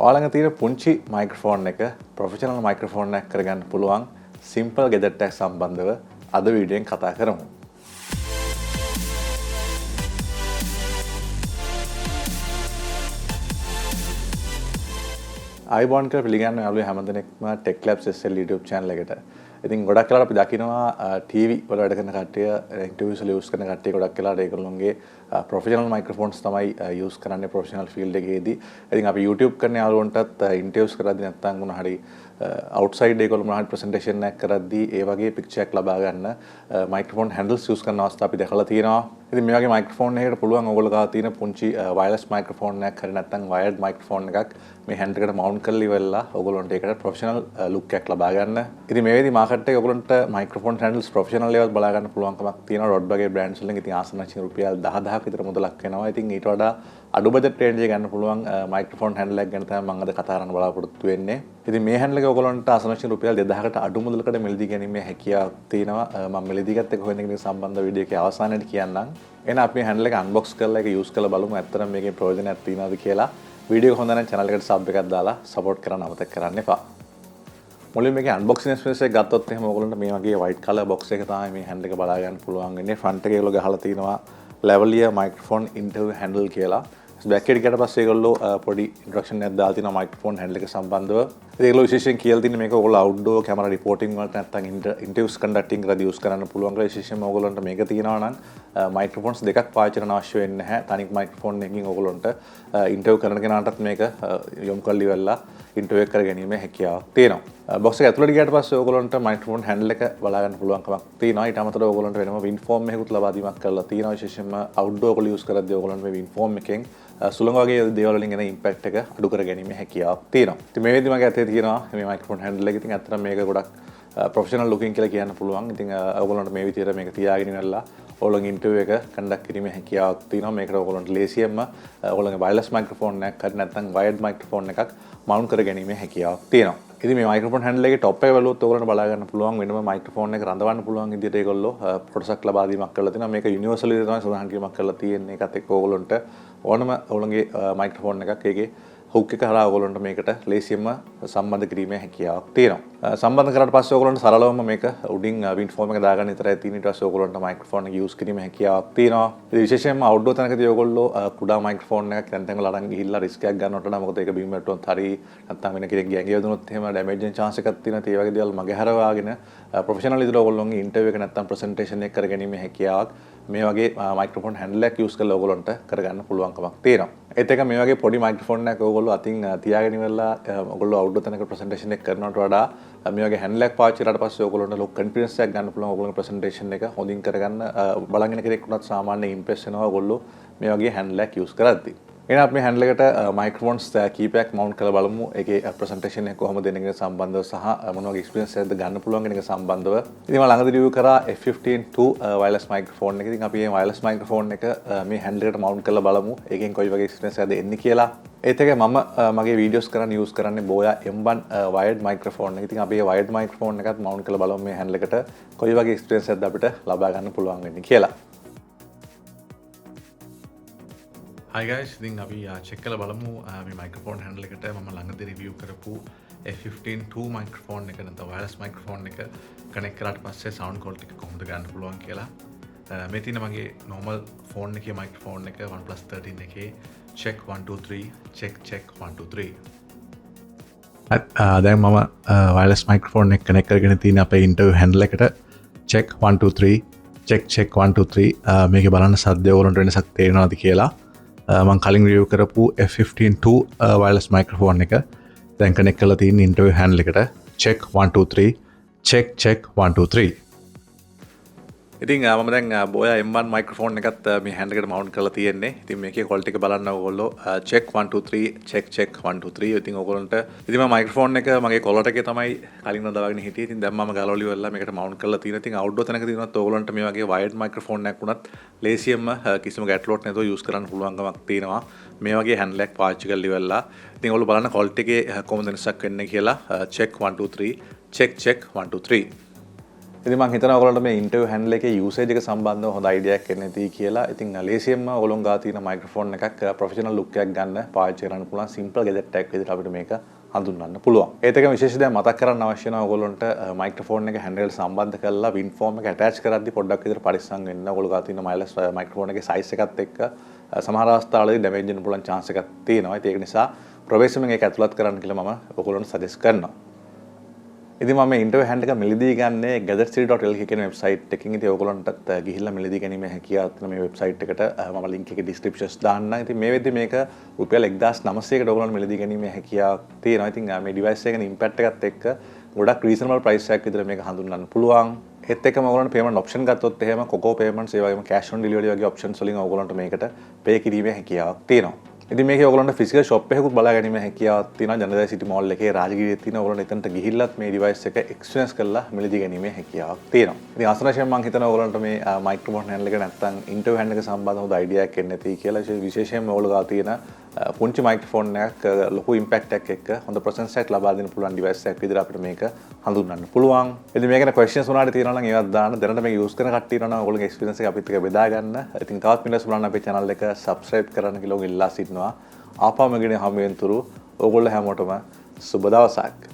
ඔයාලඟ තියෙන පුංචි මයික්‍රොෆෝන් එක ප්‍රොෆෙෂනල් මයික්‍රොෆෝන් එකක් කරගන්න පුළුවන් සිම්පල් ගැජට් එකක් සම්බන්ධව අද වීඩියෝෙන් කතා කරමු. ආයුබෝවන් කියලා පිළිගන්න යාළුවෝ හැමදෙනෙක්ම Tech Labs SL YouTube channel එකට. ඉතින් ගොඩක් වෙලාවට අපි දකිනවා ටීවී වල වැඩ කරන කට්ටිය, ඉන්ටර්විව්ස් වල යූස් කරන කට්ටිය ගොඩක් වෙලාවට ඒගොල්ලොන්ගේ ප්‍රොෆෙෂනල් මයික්‍රොෆෝන්ස් තමයි යූස් කරන්නේ ප්‍රොෆෙෂනල් ෆීල්ඩ් එකේදී. ඉතින් අපි YouTube කරන යාළුවන්ටත් ඉන්ටර්විව්ස් කරද්දී නැත්නම් මොන හරි අවුට්සයිඩ් ඒගොල්ලෝ මොන හරි ප්‍රසන්ටේෂන් එකක් කරද්දී ඒ වගේ පික්චර් එකක් ලබා ගන්න මයික්‍රොෆෝන් හැන්ඩල්ස් යූස් කරන අවස්ථා අපි දැකලා තියෙනවා. ඉතින් මේ වගේ මයික්‍රොෆෝන් එකකට පුළුවන් ඔයගොල්ලෝ ගාව තියෙන පුංචි වයර්ලස් මයික්‍රොෆෝන් එකක් හරි නැත්නම් වයර්ඩ් මයික්‍රොෆෝන් එකක් මේ හැන්ඩල් එකට මවුන්ට් කරලා ඉවරලා ඔයගොල්ලන්ට ඒකට ප්‍රොෆෙෂනල් ලුක් එකක් ලබා ගන්න. ඉතින් මේ වෙලේදී මාකට් එකේ ඔයගොල්ලන්ට මයික්‍රොෆෝන් හැන්ඩල්ස් ප්‍රොෆෙෂනල් ඒවාත් බලා ගන්න පුළුවන්කමක් තියෙනවා රොඩ් වගේ බ්‍රෑන්ඩ්ස් වලින්. ඉතින් ආසන්න වශයෙන් රුපියල් 10,000ක විතර මුදලක් වෙනවා. ඉතින් ඊට වඩා අඩු බජට් රේන්ජ් එක ගන්න පුළුවන් මයික්‍රොෆෝන් හැන්ඩල් එකක් ගැන තමයි මම අද කතා කරන්න බලාපොරොත්තු වෙන්නේ. ඉතින් මේ හැන්ඩල් එක ඔයගොල්ලන්ට ආසන්න වශයෙන් රුපියල් 2000කට අඩු මුදලකට මිලදී ගැනීමේ හැකියාවක් තියෙනවා. මම මිලදී ගත්ත එක කොහෙන්ද කියන සම්බන්ධ වීඩියෝ එකේ අවසානයේදී කියන්නම්. එහෙනම් අපි මේ හැන්ඩල් එක අන්බොක්ස් කරලා ඒක යූස් කරලා බලමු ඇත්තටම මේකේ ප්‍රයෝජනයක් තියෙනවද කියලා. වීඩියෝ එක හොඳ නම් චැනල් එකට සබ් එකක් දාලා සපෝට් කරන්න අමතක කරන්න එපා. මුලින්ම මේකේ අන්බොක්සින් එක්ස්පීරියන්ස් එක ගත්තොත් එහෙම ඔයගොල්ලන්ට මේ වගේ වයිට් කලර් බොක්ස් එක තමයි මේ හැන්ඩල් එක බලා ගන්න පුළුවන් වෙන්නේ. ෆ්‍රන්ට් එකේ ඒගොල්ලෝ ගහලා තිනවා lavalier microphone interview handle කියලා. බැක් එකට ගියට පස්සේ ඒගොල්ලෝ පොඩි ඉන්ට්‍රොඩක්ෂන් එකක් දාලා තිනවා මයික්‍රොෆෝන් හැන්ඩල් එක සම්බන්ධව. ඉතින් ඒගොල්ලෝ විශේෂයෙන් කියලා තින්නේ මේක ඔයගොල්ලෝ අවුට්ඩෝර් කැමරා රිපෝටිං වලට නැත්නම් ඉන්ටර්විව්ස් කන්ඩක්ටිං කරද්දී යූස් කරන්න පුළුවන් කියලා. විශේෂයෙන්ම ඔයගොල්ලන්ට මේක තියෙනවා නම් මයික්‍රොෆෝන්ස් දෙකක් පාවිච්චි කරන්න අවශ්‍ය වෙන්නේ නැහැ. තනි මයික්‍රොෆෝන් එකකින් ඔයගොල්ලන්ට ඉන්ටර්විව් කරන කෙනාටත් මේක යොමු කරලා ඉවරලා ඉන්ටර්විව් එක කරගැනීමේ හැකියාවක් තියෙනවා. බොක්ස් එක ඇතුළට ගියාට පස්සේ ඔයගොල්ලන්ට මයික්‍රොෆෝන් හැන්ඩල් එක බලා ගන්න පුළුවන්කමක් තියෙනවා. ඊට අමතරව ඔයගොල්ලන්ට වෙනම වින්ඩ් ෆෝම් එකකුත් ලබා දීමක් කරලා තියෙනවා. විශේෂයෙන්ම අවුට්ඩෝර් ඔයගොල්ලෝ යූස් කරද්දී ඔයගොල්ලන්ට මේ වින්ඩ් ෆෝම් එකෙන් සුළඟ වගේ දේවල් වලින් එන ඉම්පැක්ට් එක අඩු කර ගැනීමේ හැකියාවක් තියෙනවා. ඉතින් මේ වෙද්දි මගේ අතේ තියෙනවා මේ මයික්‍රොෆෝන් හැන්ඩල් එක. ඉතින් ඇත්තටම මේක ගොඩක් ප්‍රොෆෙෂනල් ලුකින් කියලා කියන්න පුළුවන්. ඉතින් ඔයගොල්ලන්ට මේ විදිහට මේක තියාගෙන ඉඳලා ඔයගොල්ලන්ගේ ඉන්ටර්විව් එක කන්ඩක්ට් කිරීමේ හැකියාවක් තියෙනවා. මේකට ඔයගොල්ලන්ට ලේසියෙන්ම ඔයගොල්ලන්ගේ වයර්ලස් මයික්‍රොෆෝන් එකක් හරි නැත්නම් වයර්ඩ් මයික්‍රොෆෝන් එකක් මවුන්ට් කර ගැනීමේ හැකියාවක් තියෙනවා. ඉතින් මේ මයික්‍රොෆෝන් හැන්ඩල් එකේ টොප් එක බැලුවොත් ඔයගොල්ලන්ට බලා ගන්න පුළුවන් වෙනම මයික්‍රොෆෝන් එක රඳවන්න පුළුවන් විදිහට ඒගොල්ලෝ කොටසක් ලබා දීමක් කරලා තිනවා. මේක යුනිවර්සල් විදිහට තමයි සඳහන් කිරීමක් කරලා තියෙන්නේ. ඒකත් එක්ක ඔයගොල්ලන්ට ඕනම ඔයගොල්ලන්ගේ මයික්‍රොෆෝන් එකක් ඒකේ හුක් එක හරහා ඔයගොල්ලන්ට මේකට ලේසියෙන්ම සම්බන්ධ කිරීමේ හැකියාවක් තියෙනවා. සම්බන්ධ කරාට පස්සේ ඔයගොල්ලන්ට සරලවම මේක උඩින් වින්ඩ් ෆෝම් එක දාගන්න විතරයි තියෙන්නේ. ඊට පස්සේ ඔයගොල්ලන්ට මයික්‍රොෆෝන් එක යූස් කිරීමේ හැකියාවක් තියෙනවා. ඉතින් විශේෂයෙන්ම අවුට්ඩෝර් තැනකදී ඔයගොල්ලෝ කුඩා මයික්‍රොෆෝන් එකක් තැන් තැන් වල අරන් ගිහිල්ලා රිස්ක් එකක් ගන්නවට වඩා මොකද ඒක බිම් වැටුනොත් හරි නැත්නම් වෙන කෙනෙක් ගියන් ගියදුනොත් එහෙම ඩැමේජ් වෙන චාන්ස් එකක් තියෙනවා. ඉතින් ඒ වගේ දේවල් මගහැරවාගෙන ප්‍රොෆෙෂනල් විදිහට ඔයගොල්ලෝගේ ඉන්ටර්විව් එක නැත්නම් ප්‍රසන්ටේෂන් එක කරගැනීමේ හැකියාවක් මේ වගේ මයික්‍රොෆෝන් හැන්ඩල් එකක් යූස් කරලා ඔයගොල්ලන්ට කරගන්න පුළුවන්කමක් තියෙනවා. ඒත් එක මේ වගේ පොඩි මයික්‍රොෆෝන් එකක් ඔයගොල්ලෝ අතින් තියාගෙන ඉවරලා ඔයගොල්ලෝ අවුට්ඩෝර් තැනක ප්‍රසන්ටේෂන් එක කරනවට වඩා මේ වගේ හැන්ඩල් එකක් පාවිච්චි කරාට පස්සේ ඔයගොල්ලන්ට ලොකු කොන්ෆිඩන්ස් එකක් ගන්න පුළුවන්. ඔයගොල්ලෝගේ ප්‍රසන්ටේෂන් එක හොඳින් කරගන්න බලන් ඉන්න කෙනෙක් වුණත් සාමාන්‍යයෙන් ඉම්ප්‍රෙස් වෙනවා ඔයගොල්ලෝ මේ වගේ හැන්ඩල් එකක් යූස් කරද්දී. එහෙනම් අපි මේ හැන්ඩල් එකට මයික්‍රොෆෝන්ස් කීපයක් මවුන්ට් කරලා බලමු. ඒකේ ප්‍රසන්ටේෂන් එක කොහොමද දෙන්නේ කියන සම්බන්ධව සහ මොන වගේ එක්ස්පීරියන්ස් එකක්ද ගන්න පුළුවන් කියන එක සම්බන්ධව. ඉතින් මම ළඟදී රිවිව් කරා F15 II wireless microphone එක. ඉතින් අපි මේ වයර්ලස් මයික්‍රොෆෝන් එක මේ හැන්ඩල් එකට මවුන්ට් කරලා බලමු. ඒකෙන් කොයි වගේ එක්ස්පීරියන්ස් එකක්ද එන්නේ කියලා. ඒත් එක මම මගේ වීඩියෝස් කරන්න යූස් කරන්නේ Boya M1 wired microphone එක. ඉතින් අපි මේ වයර්ඩ් මයික්‍රොෆෝන් එකත් මවුන්ට් කරලා බලමු මේ හැන්ඩල් එකට කොයි වගේ එක්ස්පීරියන්ස් එකක්ද අපිට ලබා ගන්න පුළුවන් වෙන්නේ කියලා. Hi guys, ඉතින් අපි චෙක් කරලා බලමු මේ මයික්‍රොෆෝන් හැන්ඩල් එකට මම ළඟදී රිවිව් කරපු F15 II microphone එක නැත්නම් වයර්ලස් මයික්‍රොෆෝන් එක කනෙක්ට් කරාට පස්සේ සවුන්ඩ් ක්වොලිටි එක කොහොමද ගන්න පුළුවන් කියලා. මේ තියෙන මගේ නෝමල් ෆෝන් එකේ මයික්‍රොෆෝන් එක OnePlus 13 එකේ check 1 2 3 check check 1 2 3. දැන් මම වයර්ලස් මයික්‍රොෆෝන් එක කනෙක්ට් කරගෙන තියෙන අපේ ඉන්ටර්විව් හැන්ඩල් එකට check 1 2 3 check check 1 2 3. මේකේ බලන්න සද්දය ඔයගොල්ලන්ට වෙනසක් තේරෙනවද කියලා. මං කලින් රිවිව් කරපු F15 II wireless microphone එක දැන් කනෙක්ට් කරලා තියෙන ඉන්ටර්විව් හැන්ඩල් එකට check 1 2 3 check check 1 2 3. ඉතින් මම දැන් Boya M1 microphone එකත් මේ හැන්ඩල් එකට මවුන්ට් කරලා තියෙන්නේ. ඉතින් මේකේ ක්වොලිටි එක බලන්න ඔයගොල්ලෝ check 1 2 3 check check 1 2 3. ඉතින් ඔයගොල්ලන්ට ඉතින් මම මයික්‍රොෆෝන් එක මගේ කොලට එකේ තමයි කලින් රඳවාගෙන හිටියේ. ඉතින් දැන් මම ගලවලා ඉවරලා මේකට මවුන්ට් කරලා තියෙනවා. ඉතින් අවුට්ඩෝර් තැනක තියෙනවත් ඔයගොල්ලන්ට මේ වගේ වයර්ඩ් මයික්‍රොෆෝන් එකක් වුණත් ලේසියෙන්ම කිසිම ගැටලුවක් නැතුව යූස් කරන්න පුළුවන්කමක් තියෙනවා. මේ වගේ හැන්ඩල් එකක් පාවිච්චි කරලා ඉවරලා. ඉතින් ඔයගොල්ලෝ බලන්න ක්වොලිටි එකේ කොහොමද වෙනසක් වෙන්නේ කියලා. Check 1 2 3 check check 1 2 3. ඉතින් මං හිතනවා ඔයගොල්ලන්ට මේ ඉන්ටර්විව් හැන්ඩල් එකේ යූසේජ් එක සම්බන්ධව හොඳ අයිඩියා එකක් එන්න ඇති කියලා. ඉතින් ලේසියෙන්ම ඔයගොල්ලෝ ගාව තියෙන මයික්‍රොෆෝන් එකක් ප්‍රොෆෙෂනල් ලුක් එකක් ගන්න පාවිච්චි කරන්න පුළුවන් සිම්පල් ගැජට් එකක් විදිහට අපිට මේක හඳුන්වන්න පුළුවන්. ඒත් එක්කම විශේෂ දෙයක් මතක් කරන්න අවශ්‍ය වෙනවා. ඔයගොල්ලන්ට මයික්‍රොෆෝන් එක හැන්ඩල් එකට සම්බන්ධ කරලා වින්ඩ් ෆෝම් එක ඇටච් කරද්දි පොඩ්ඩක් විතර පරිස්සම් වෙන්න. ඔයගොල්ලෝ ගාව තියෙන වයර්ලස් මයික්‍රොෆෝන් එකේ සයිස් එකත් එක්ක සමහර අවස්ථාවලදී ඩැමේජ් වෙන්න පුළුවන් චාන්ස් එකක් තියෙනවා. ඉතින් ඒක නිසා ප්‍රවේශමෙන් ඒක ඇතුළත් කරන්න කියලා මම ඔයගොල්ලන්ට සජෙස්ට් කරනවා. ඉතින් මම මේ ඉන්ටර්විව් හැන්ඩ් එක මිලදී ගන්නේ gadgetcity.lk කියන වෙබ්සයිට් එකකින්. ඉතින් ඔයගොල්ලන්ටත් ගිහිල්ලා මිලදී ගැනීමේ හැකියාවක් තියෙන මේ වෙබ්සයිට් එකට. මම ලින්ක් එක ඩිස්ක්‍රිප්ෂන්ස් දාන්නම්. ඉතින් මේ වෙද්දි මේක රුපියල් 1900කට ඔයගොල්ලන්ට මිලදී ගැනීමේ හැකියාවක් තියෙනවා. ඉතින් මේ ඩිවයිස් එකේ ඉම්පැක්ට් එකත් එක්ක ගොඩක් රීසනබල් ප්‍රයිස් එකක් විතර මේක හඳුන්වන්න පුළුවන්. ඒත් එක්කම ඔයගොල්ලන්ට පේමන්ට් ඔප්ෂන් ගත්තොත් එහෙම කොකෝ පේමන්ට්ස්, ඒ වගේම කෑෂ් ඔන් ඩෙලිවරි වගේ ඔප්ෂන්ස් වලින් ඔයගොල්ලන්ට මේකට පේ කිරීමේ හැකියාවක් තියෙනවා. ඉතින් මේකේ ඔයගොල්ලන්ට ෆිසිකල් ෂොප් එකකුත් බලා ගැනීමේ හැකියාවක් තියෙනවා. ජනදය සිටි මෝල් එකේ රාජගිරියේ තියෙන. ඔයගොල්ලන්ට එතනට ගිහිල්ලත් මේ ඩිවයිස් එක එක්ස්පීරියන්ස් කරලා මිලදී ගැනීමේ හැකියාවක් තියෙනවා. ඉතින් අවසන් වශයෙන් මම හිතනවා ඔයගොල්ලන්ට මේ මයික්‍රොෆෝන් හැන්ඩල් එක නැත්තම් ඉන්ටර්විව් හැන්ඩල් එක සම්බන්ධ හොඳ අයිඩියා එකක් එන්න ඇති කියලා. විශේෂයෙන්ම ඔයගොල්ලෝ ගාව තියෙන පුංචි මයික්‍රොෆෝන් එකක් ලොකු ඉම්පැක්ට් එකක් එක්ක හොඳ ප්‍රසන්ස් එකක් ලබා දෙන්න පුළුවන් ඩිවයිස් එකක් විදිහට අපිට මේක හඳුන්වන්න පුළුවන්. ඉතින් මේක ගැන ක්වෙස්චන්ස් මොනවාරි තියෙනවා නම් ඒවත් දාන්න. දැනට මේක යූස් කරන කට්ටිය ඉන්නවා නම් ඔයගොල්ලෝගේ එක්ස්පීරියන්ස් එක අපිත් එක්ක බෙදා ගන්න. ඉතින් තවත් මිලස් බලන්න අපේ channel එක subscribe කරන්න කියලා ඔයගොල්ලෝ ඉල්ලා සිටිනවා. ආපහු මගෙන හමු වෙනතුරු ඔයගොල්ලෝ හැමෝටම සුබ දවසක්.